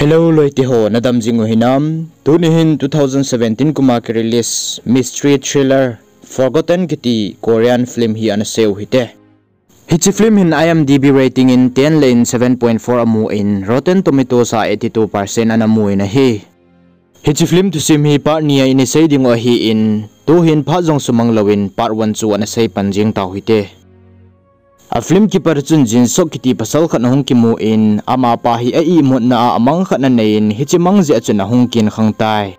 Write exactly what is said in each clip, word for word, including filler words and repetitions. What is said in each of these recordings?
Hello loite ho, nadam jing u hinam? Tuni hin two thousand seventeen kuma ki release mystery thriller Forgotten kiti Korean film hi ana sei u hite. Hiche film hin I M D B rating in ten le in seven point four amu in, Rotten Tomatoes a eighty two percent ana mu in ahi. Hiche film thusim hi part ni a ina sei ding u ahin, tuhin phat jong sumang louvin part one chu ana sei pan jing tau hite. A film kipat a chun Jin Suk kiti pasal khat ahung kimu in, amapa hi a imutna a amang khat anei in, hiche mang jeh a chun ahung kin khang tai.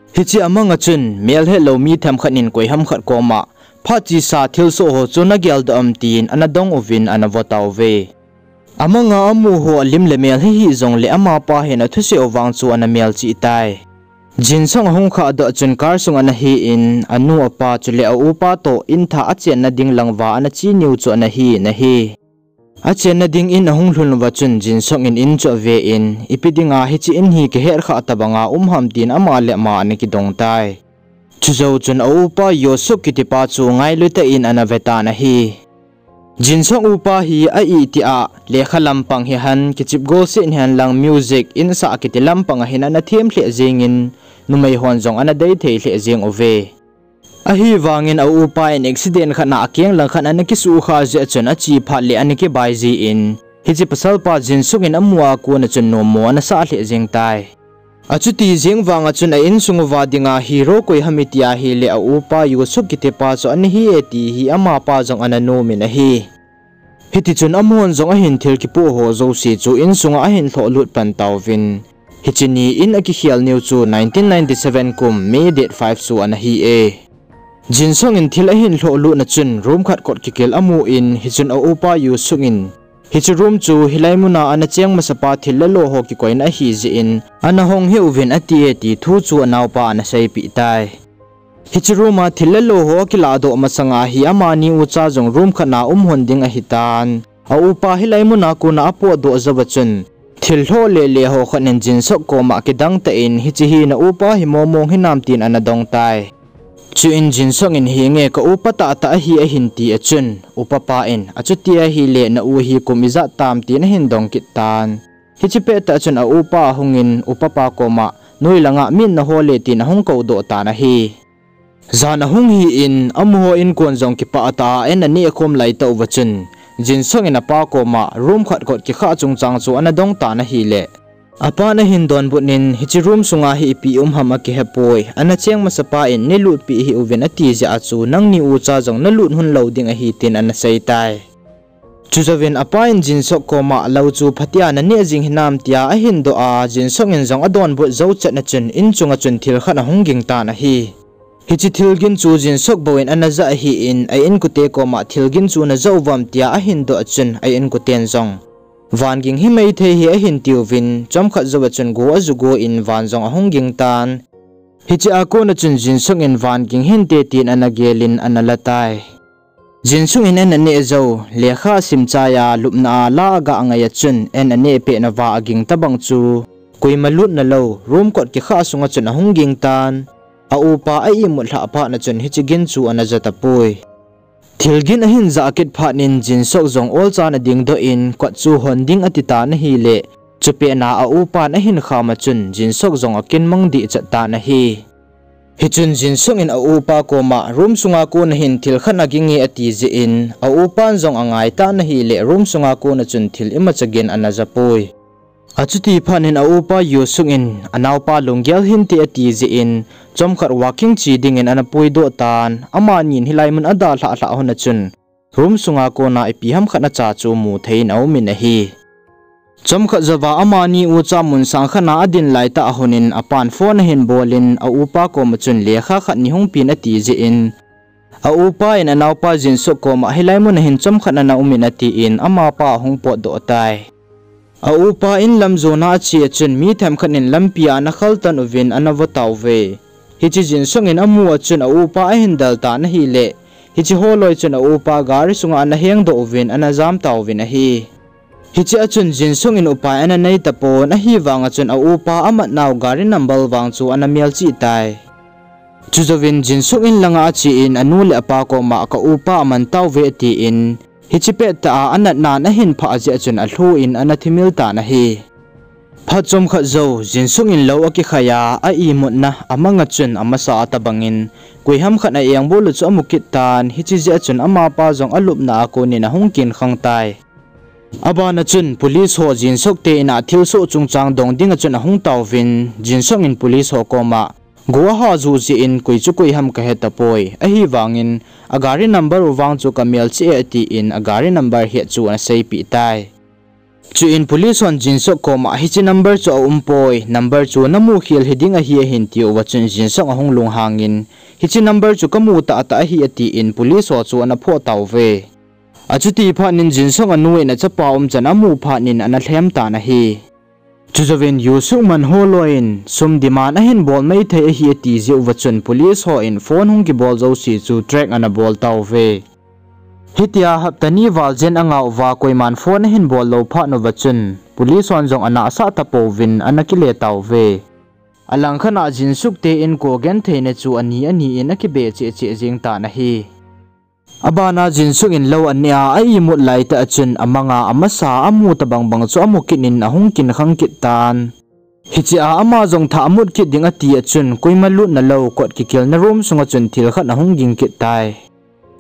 Hiche amang a chun, mel hetlou mi themkhat in koiham khat koma, phat chesa thilsoh ho chu nagel doh am tin ana dong uvin ana vo tauve. Amang a amu ho alim le mel hihih jongle amapa hin athusei u vang chu ana melchih tai. Jin Suk ahung khah doh chun car sung ana hi in, anu apa chule a upa toh in thah a chenna ding lang uva ana che niu chu ana hi in ahi. A chenna ding in ahung lhun uva chun Jin Suk in in chu ave in, ipi dinga hiche in hi kihet khah tabanga um ham tin ama le ama ana kidong tai. Chujou chun a upa Yoo Suk kiti pa chu ngailu tah in ana ve tan ahi. Jin Suk upa hi a itih a lekha lampang hihen, kichep golseh hihen lang music, insah kiti lampang a hin ana them lheh jeng in, numei hon jong ana dei thei lheh jeng uve. Ahivangin a upa in accident khat a akeng lang khat ana kisukha jeh a chun ache phat le ana kibai jin, hiche pasal pa Jin Suk in amu a kon a chun nommo ana sah lheh jeng tai. Achuti jeng vang a chun a insung uva dinga hero koi ham iti a hile a upa Yoo Suk kiti pa chu ana hi e ti hi amapa jong ana nom in ahi. Hiti chun amahon jong ahin thil kipoh ho jouse chu insung a ahin lhoh lut pan tauvin. Hiche ni in akikhel niu chu nineteen ninety seven kum May date five chu ana hi e. Jin Suk in thil ahin lhoh lut na chun room khat kot kikil amu in, hichun a upa Yoo Suk in, hiche room chu hilai mun a ana cheng masa pa thil le lo ho kikoina ahi jeh in, ana hong hih uvin ati e ti thu chu anaopa ana seipeh tai. Hiche room a thil le lo ho akilah doh masang a hi amani ucha jong room khat a um lhon ding ahi tan. A upa hilai mun a kon a apot doh jou a chun, thil lhoh le le ho khat in Jin Suk koma kidang tah in, hiche hi na upa hi momong hinam tin ana dong tai. Chuin Jin Suk in hi nge ka upa tahtah ahi ahin ti a chun, upa pa in, achuti ahile na u hi kum ijat tam tin ahin dong kit tan. Hiche pettah chun a upa ahung in upa pa koma, noi langa min na hol e tin ahung kou doh tan ahi. Jan ahung hi in, amaho in kon jong kipah tah a an aneh khom lai tah uva chun, Jin Suk in apa koma room khat kot kikhah chungchang chu ana dong tan ahile. Apan ahin donbut in, hiche room sunga hi ipi um ham akihepoi, ana cheng masa pa in nei lutpeh hih uvin ati jeh a chu nangni ucha jong nalut lhon lou ding ahi tin ana sei tai. Chujouvin apa in Jin Suk koma lou chu phatea naneh jing hinam tia ahin doh a, Jin Suk in jong adonbut jou chet na chun in chunga chun thil khat ahung ging tan ahi. Hiche thil gin chu Jin Suk bou in ana ja ahi in, a inkote koma thil gin chu naja uvam tia ahin doh a chun a inkoten jong, van ging himai thei hi ahin tiuvin, chomkhat jouva chun go aju go in van jong ahung ging tan. Hiche a kona chun Jin Suk in van ging hinte tin ana gel in ana la tai. Jin Suk in an aneh jou, lekha asim chai a lupna a la aga angai a chun an aneh pehna uva aging tobang chu, koima lutna lou, room kot kikhah sunga chun ahung ging tan. A upa a imut lhah phat na chun hiche gin chu ana ja tapoi. Thil gin ahin jah kit phat in Jin Suk jong olchan adingdoh in kot chu hon ding ati tan ahile, chupet na a upan ahin kham a chun Jin Suk jong akinmang dehchat tan ahi. Hichun Jin Suk in a upa koma room sunga kona hin thil khat aging e ati jeh in, a upan jong angai tan ahile room sunga kona chun thil imacha gin ana japoi. Achuti phat in a upa Yoo Suk in anaopa lunggel hinte ati jeh in, chomkhat walking che dingin ana puidoh tan, amanin hilai mun adalhah lhah lhon a chun, room sunga kona ipi ham khat acha chu mu thei in aumin ahi. Chomkhat jouva amani ucha mun sang khat a adin laitah a lhon in apan phone ahin bol in a upa koma chun lekha khat nei hung pen ati jeh in, a upa in anaopa Jin Suk koma hilai mun a hin chomkhat ana umin atin amapa ahung potdoh tai. A upa in lam jona ache a chun mi themkhat in lampia ana khaltan uvin ana vo tauve. Hiche Jin Suk in amu a chun a upa ahin del tan ahile, hiche holoi chun a upa gari sunga ana hengdoh uvin ana jam tauvin ahi. Hiche a chun Jin Suk in upai ana nei tapon ahivanga chun a upa amatnau gari number vang chu ana melchih tai. Chujouvin Jin Suk in langa ache in anu le apa koma ka upa aman tauve atin, hiche pettah a anatnan ahin phah jeh a chun alhu in ana thimil tan ahi. Phat chomkhat jou, Jinsuk in lou akikhai a, a imutna amang a chun amasa a tobang in, koiham khat a engbol u chu amu kit tan, hiche jeh a chun amapa jong alupna a kon in ahung kinkhang tai. Abana chun police ho Jinsuk te in a thilsoh chungchang dong ding a chun ahung tauvin, Jinsuk in police ho koma, go aha ju jeh in koi chu koi ham kahe tapoi. Ahivangin, a gari number u vang chu kamel cheh e, tin a gari number het chu ana seipeh tai. Chuin police hon Jinsuk koma, hiche number chu aumpoi, number chu namu khel hiding ahi ahin, tiu va chun Jinsuk ahung lunghangin, hiche number chu kamu tahtah ahi, atin police ho chu ana phoh tauve. Achuti phat in Jinsuk anu in achapa umchan amu phat in ana lhem tan ahi. Chujouvin Yosuk man ho loi in sum demand ahin bol maithei ahi ati jeh uva chun police hon phone hung kibol jouse chu track ana bol tauve. Hitia hapta ni val jen angah uva koiman phone ahin bol lou phat uva chun police hon jong anahsah tapouvin ana kile tauve. Alangkhat a Jinsuk te in ko gentheina chu ani ani in akibe cheh cheh jeng tan ahi. Abana Jinsuk in lou aneh a, a imut laitah a chun amang a amasa amu tobang bang chu amu kit in ahung kinkhang kit tan. Hiche a ama jong thah amut kit ding ati a chun koima lutna lou kot kikilna room sunga chun thil khat ahung ging kit tai.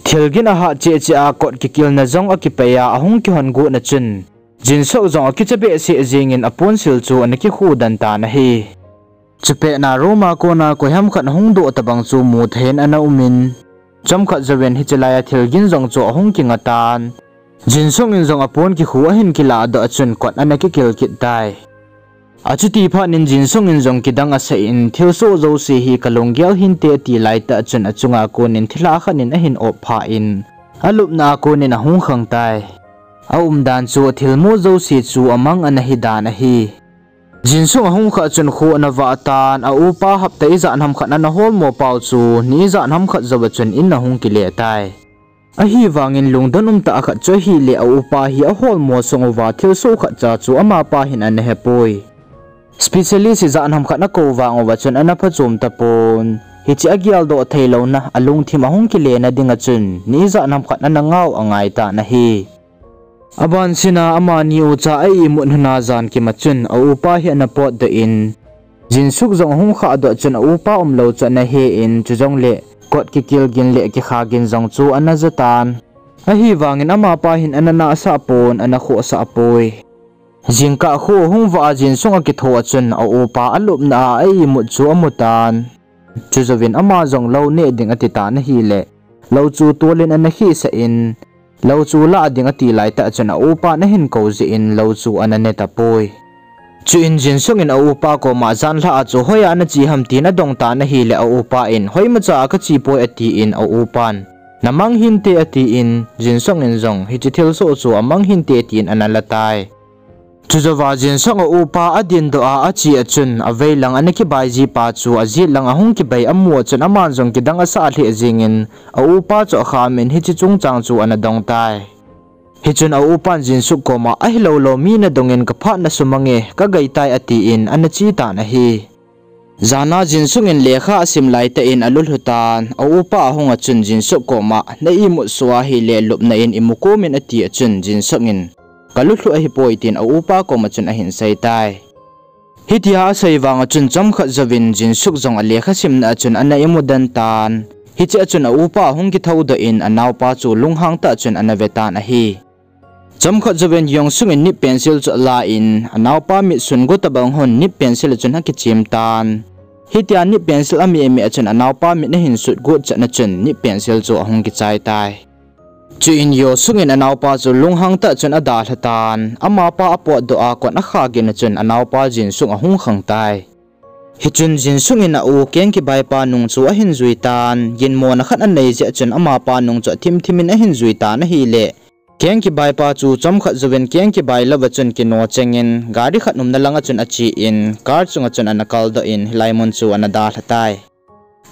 Thil gin ahat cheh cheh a kot kikilna jong akipei a ahung kihon got na chun Jinsuk jong akicha behseh jengin aponsil chu ana kikhu den tan ahi. Chupet na room a kona koiham khat ahung doh tobang chu mu thei in ana um in, chomkhat jouvin hiche lai a thil gin jong chu ahung kinga tan. Jinsuk in jong apon kikhu ahin kilah doh a chun kot ana kikil kit tai. Achuti phat in Jinsuk in jong kidang asah in, thilsoh jouse hi kalunggel hinte ati laitah a chun achunga kon in thilha khat in ahin op phat in, alupna a kon in ahung khang tai. Aumdan chu athilmu jouse chu amang ana hidan ahi. Jinsuk ahung khah chun kho ana vah tan, a upa hapta ijat ham khat ana holmo pau chu ni ijat ham khat jouva chun in ahung kile tai. Ahivangin lungdon umtah khat chu ahile a upa hi aholmo sung uva thilsoh khatcha chu amapa hin ana hepoi. Specialist ijat ham khat akou vang uva chun ana phachom tapon. Hiche ageldoh theilouna alungthim ahung kilena dinga chun ni ijat ham khat ana ngah u angai tan ahi. Abansina amani ucha a imut lhona jan kima chun a upa hi ana potdoh in, Jinsuk jong ahung khahdoh chun a upa umlou chu ana he in, chujongle kot kikil gin le kikha gin jong chu ana jatan. Ahivangin amapa hin ana nahsah pon, ana khohsah poi. Jingkah kho ahung vah a Jinsuk akitho a chun a upa alupna a a imut chu amutan. Chujouvin ama jong lou neh ding atitan ahile, lou chu tolin ana khisah in, lou chu lah ding ati laitah chun a upan ahin kou jeh in lou chu ana ne tapoi. Chuin Jinsuk in a upa koma janlhah a chu hoiya nache ham tin adong tan ahile a upa in hoimacha a kache poi atin a upan, namang hinte atin Jinsuk in jong hiche thilsoh chu amang hinte tin ana la tai. Chujouva Jinsuk a upa adindoh a ache a chun aveilang ana kibai jipa chu ajet lang ahung kibai amu a chun aman jong kidang asah lheh jengin a upa chu akhamin hiche chungchang chu ana dong tai. Hichun a upan Jinsuk koma ahilou lou mi nadongin kaphat nasuh mange kagei tai atin ana che tan ahi. Jana Jinsuk in lekha asim laitah in alulhu tan, a upa ahung a chun Jinsuk koma na imut soh ahile lupna in imu komin ati a chun Jinsuk in kalulhu ahipoi tin a upa koma chun ahin sei tai. Hitia asei vanga chun chomkhat jouvin Jinsuk jong alekha simna a chun ana imu den tan. Hiche a chun a upa ahung kithoudoh in anaopa chu lunghang tah chun ana ve tan ahi. Chomkhat jouvin Yongsuk in nib pencil chu ala in, anaopa mit sun got tobang hon nib pencil a chun akichem tan. Hitia nib pencil ameh meh a chun anaopa mit ahin sut got chatna chun nib pencil chu ahung kichai tai. Chuin Yosuk in anaopa chu lunghang tah chun adalha tan, amapa apotdoh a kot akha gin a chun anaopa Jinsuk ahung khang tai. Hichun Jinsuk in a u keng kibaipa nung chu ahin jui tan, ginmona khat anei jeh chun amapa nung chu athim thim in ahin jui tan ahile, keng kibaipa chu chomkhat jouvin keng kibai louva chun kino chengin gari khat umna langa chun ache in car chunga chun ana kaldoh in hilai mun chu ana dalha tai.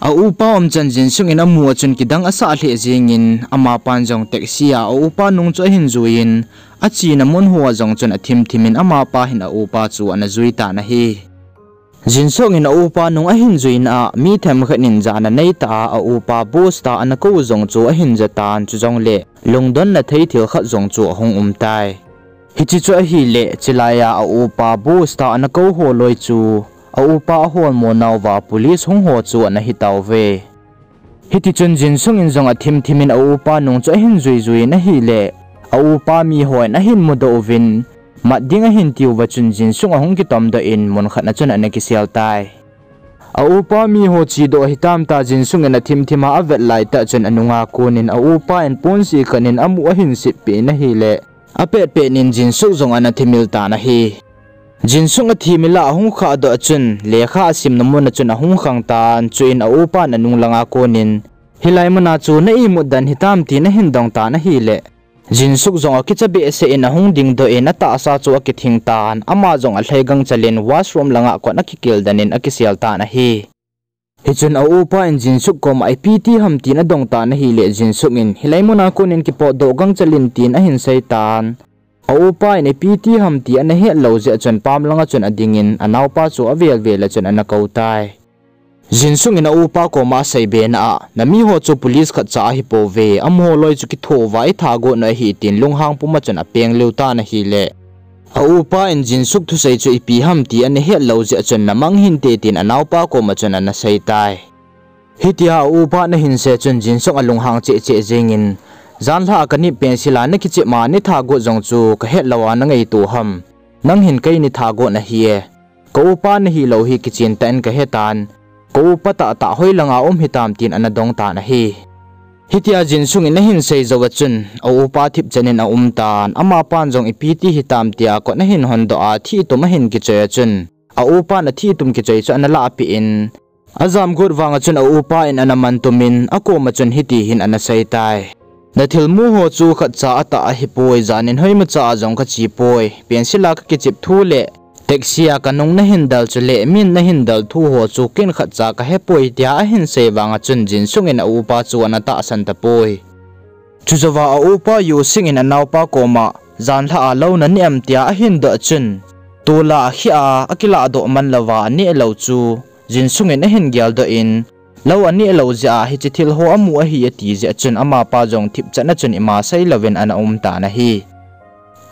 A upa umchan Jinsuk in amu a chun kidang asah lheh jengin amapan jong taxi a a upa nung chu ahin juiyin, achena mun hoa jong chun athim thim in amapa hin a upa chu ana jui tan ahi. Jinsuk in a upa nung ahin juina a mi themkhat in jana neitah a a upa boss tah ana kou jong chu ahin jatan, chujongle lungdonna thei thil khat jong chu ahung um tai. Hiche chu ahile, chulaiya a upa boss ta ana kou ho loi chu, a upa ahol mo nauva police hung ho chu ana hitauve. Hitichun Jinsung in jong athim thim in a upa nung chu ahin jui jui in ahile, a upa mihon ahin mudoh uvin, mat ding ahin tiuva chun Jinsung ahung kitomdoh in mun khat na chun ana kisel tai. A upa miho chedoh hitam ta Jinsung in athim thim a avet laitah chun anunga konin a upa in ponsi khat in amu ahin sippeh in ahile, apet pet in Jinsuk jong ana thimil tan ahi. Jinsuk athimil a ahung khahdoh chun, lekha asimna mun a chun ahung khang tan, chuin a upan anung langa konin, hilai muna chu na imut dan hitam tin ahin dong tan ahile, Jinsuk jong akicha behseh in ahung dingdoh in atahsa chu akithing tan, ama jong alhai gangchel in washroom langa kot akikildan in akisel tan ahi. Hichun a upa in Jinsuk koma ipi ti ham tin adong tan ahile, Jinsuk in hilai muna konin kipotdoh gangchel in tin ahin sei tan. A upa in ipi ti ham ti ana hetlou jeh chun pam langa chun adingin anaopa chu avel vel a chun ana kou tai. Jinsuk in a upa koma asei bena a, namiho chu police khatcha ahipouve, amaho loi chu kithouva ithagot u ahi tin lunghang puma chun apeng lheh tan ahile, a upa in Jinsuk thusei chu ipi ham ti ana hetlou jeh chun namang hinte tin anaopa koma chun ana sei tai. Hitia a upa ana hinsei chun Jinsuk alunghang cheh cheh jengin, janlhah a kanip pencil a nakichep ma neithagot jong chu kahetlou a nangaito ham. Nang hin kei neithagot nahi e. Ka upa nahilou hi kichen tah in kahetan. Ka upa tahtah hoilanga um hitam tin ana dong tan ahi. Hitia Jinsuk in ahin sei jouva chun, a upa thipchan in aum tan, amapan jong ipi ti hitam tia kot ahin hondoh a, thih tum ahin kichoi a chun, a upan athih tum kichoi chu ana lahpeh in, ajamgot vanga chun a upa in ana mantum in, akoma chun hiti hin ana sei tai. Nathilmu ho chu khatcha atah ahipoi, janin hoimacha a jong kachepoi. Pencil a kakichep thu le taxi a kanung nahin del chule min nahin del thu ho chu ken khatcha kahepoi tia ahin sei vanga chun Jinsuk in a upa chu ana tahsan tapoi. Chujouva a upa Yusik in anaopa koma, janlhah a lou naneh em tia ahin doh chun, tol a akheh a akilahdoh man louva aneh lou chu, Jinsuk in ahin geldoh in, lou aneh lou jeh a hiche thil ho amu ahi ati jeh chun amapa jong thipchan a chun ima seilouvin ana um tan ahi.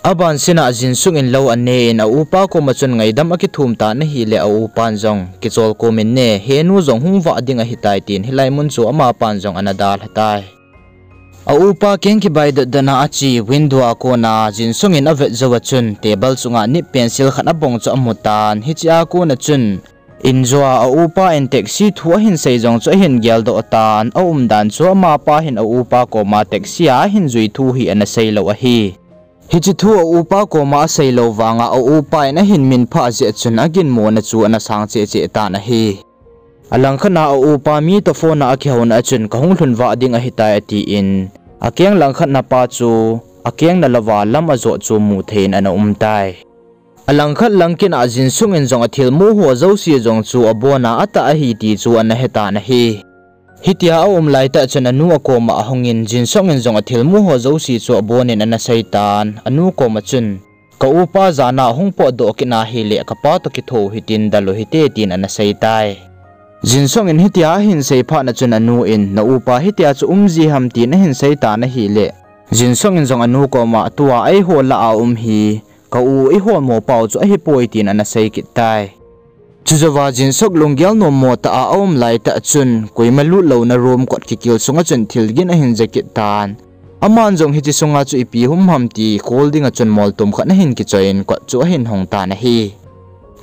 Abansin a Jinsuk in lou ane in a upa koma chun ngaidam akithum tan ahile a upan jong, kichol kom in ne, henu jong hung vah ding ahitai tin hilai mun chu amapan jong ana dalha tai. A upa keng kibai dotdot na ache window a kona Jinsuk in avet jouva chun table chunga nip pencil khat abong chu amu tan, hiche a kona chun injo a a upa in taxi thu ahin sei jong chu ahin geldoh tan, aumdan chu amapa hin a upa koma taxi a ahin jui thu hi ana seilou ahi. Hiche thu a upa koma aseilou vanga a upa in ahin minphah jeh chun aginmona chu ana sang cheh cheh tan ahi. Alangkhat na a upa mi toh phone a akihouna a chun kahung lhun vah ding ahitai atin, akeng langkhat na pa chu, akeng na louva lam ajot chu mu thei in ana um tai. Alangkhat lang kit a Jinsuk in jong athilmu ho jouse jong chu abona atah ahi ti chu ana hetan ahi. Hitia aum laitah chun anu akoma ahungin Jinsuk in jong athilmu ho jouse chu abonin ana seitan, anu koma chun, ka upa jana hung potdoh kit na hile kapa toh kithou hitin del u hite tin ana seitai. Jinsuk in hitia ahin sei phat na chun anu in, na upa hitia chu um ji ham tin ahin seitan ahile, Jinsuk in jong anu koma tua eiho lah a um hi, ka u eiho mo pau chu ahipoi tin ana sei kit tai. Chujouva Jinsuk lunggel nommo tah a aum laitah chun koima lutlouna room kot kikil sunga chun thilgin ahin ja kit tan. Aman jong hiche sunga chu ipi um ham ti khol dinga chun moltum khat ahin kichoiyin kot chu ahin hong tan ahi.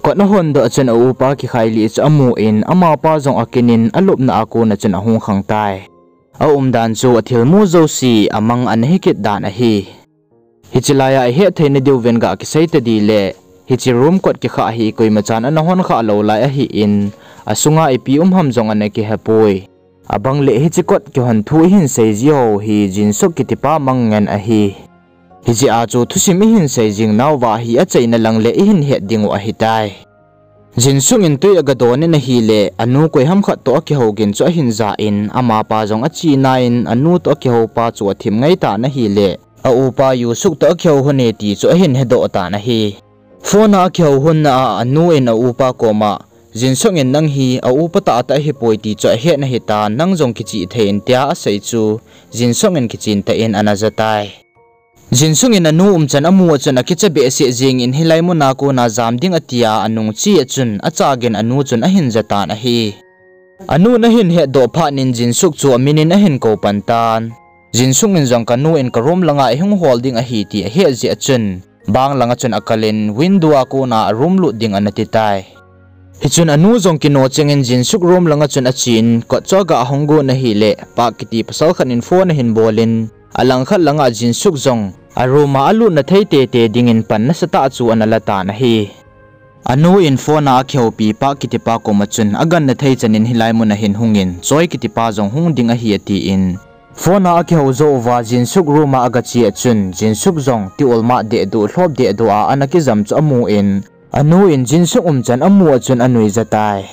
Kot ahondoh chun a upa kikhailih chu amun, amapa jong akinin alupna a kona chun ahung khang tai. Aumdan chu athilmu jouse amang ana hikit dan ahi. Hiche laiya ihet theina diuvin ga kisei tadih le, hiche room kot kikhah hi koimachan ana honkhah lou lai ahin, asunga ipi um ham jong ana kihepoi. Abang le hiche kot kihon thu ihin seiji ho hi Jinsuk kitipa mang ngen ahi. Hijeh a chu thusim ihin sei jing nauva hi achaina lang le ihin het dingu ahitai. Jinsuk in tui aga donin ahile, anu koiham khat toh akihou gin chu ahin ja in, amapa jong ache naiyin, anu toh akihoupa chu athim ngaitan ahile, a upa Yusuk toh akihou hon e ti chu ahin hedoh tan ahi. Phone a akihou hon na a anu in a upa koma, Jinsuk in nang hi a upa tahtah ahipoi ti chu ahet nahitan, nang jong kichih thei in tia asei chu, Jinsuk in kichen tah in ana ja tai. Jinsung in anu umchan amu a chun akicha behseh jengin hilai muna kona jam ding atia anung che a chun achagin anu chun ahin jatan ahi. Anun ahin hetdoh phat in Jinsuk chu amin in ahin kou pan tan. Jinsung in jong kanu in ka room langa ihung hol ding ahi ti ahet jeh a chun, bang langa chun akalin window a kona a room lut ding ana ti tai. Hichun anu jong kino chengin Jinsuk room langa chun achen, kot chu aga ahung gon ahile, Park kiti pasal khat in phone ahin bolin, alangkhat langa Jinsuk jong a room a alutna thei tete dingin pan nasatah chu ana la tan ahi. Anu in phone a akihoupi Park kitipa koma chun aganna thei chanin hilai mun ahin hungin, Choi kitipa jong hung ding ahi atin, phone a akihou jou uva Jinsuk room a agache a chun, Jinsuk jong ti ulmah dehduh lhop dehduh a ana kijam chu amun, anu in Jinsuk umchan amu a chun anuija tai.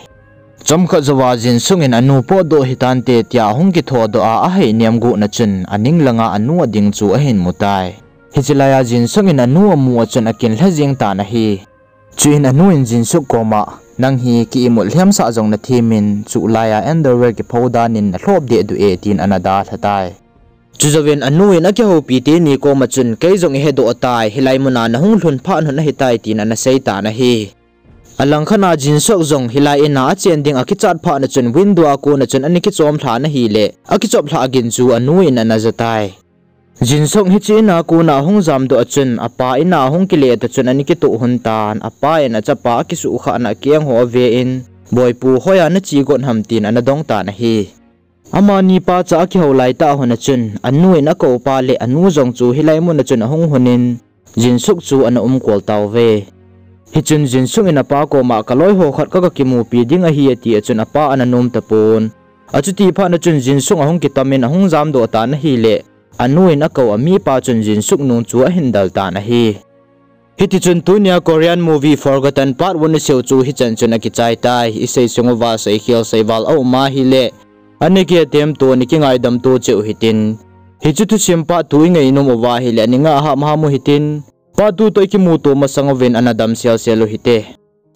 Chomkhat jouva Jinsung in anu potdoh hitante tia ahung kithodoh a ahei nem guhna chun aning langa anu ading chu ahin mu tai. Hiche laiya Jinsung in anu amu a chun akinlha jeng tan ahi. Chuin anu in Jinsuk koma, nang hi ki imut lhemsah jong nathemin, chulaiya underwear kipho danin nalhop dehduh e tin ana dalha tai. Chujouvin anu in akihoupi teni koma chun kei jong ihedoh tai, hilai muna nahung lhun phat hun ahitai tin ana sei tan ahi. Alangkhat a Jinsuk jong hilai in a achen ding akichat phatna chun window a kona chun ana kichom lhan ahile, akichop lhah gin chu anu in ana ja tai. Jinsuk hiche in a kona ahung jamdoh a chun apa in a ahung kile ta chun ana kitoh lhon tan, apa in achapa akisuhkhahna akeng ho ave in, Boipu, hoiya nache got ham tin ana dong tan ahi. Amani pacha akihou laitah lhon a chun anu in akoupa le anu jong chu hilai muna chun ahung lhonin, Jinsuk chu ana umkol tauve. Hichun Jinsuk in apa koma kaloiho khat kaga kimupi ding ahi ati a chun apa ana nom tapon. Achuti phatna chun Jinsuk ahung kitamin ahung jamdoh tan ahile, anu in akou amipa chun Jinsuk nung chu ahin del tan ahi. Hitichun tunia Korean movie Forgotten Part One iseiu chu hichan chun akichai tai. Isei sung uva seikhel seival aum ahile, ana kihetemto, ana kingaidamto cheh u hitin. Hiche thusim Part Two ingainom uva ahile ana ngah hamham u hitin. Part Two toh ikimuto masang uvin ana damselsel u hite.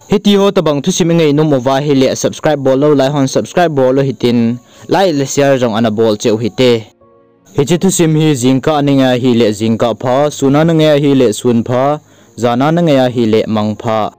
Hitiho tobang thusim ingainom uva ahile subscribe bol lou lai hon subscribe bol u hitin, like le share jong ana bol cheh u hite. Hiche thusim hi jingkah nangai ahile jingkah pha, suna nangai ahile sun pha, jana nangai ahile mang pha.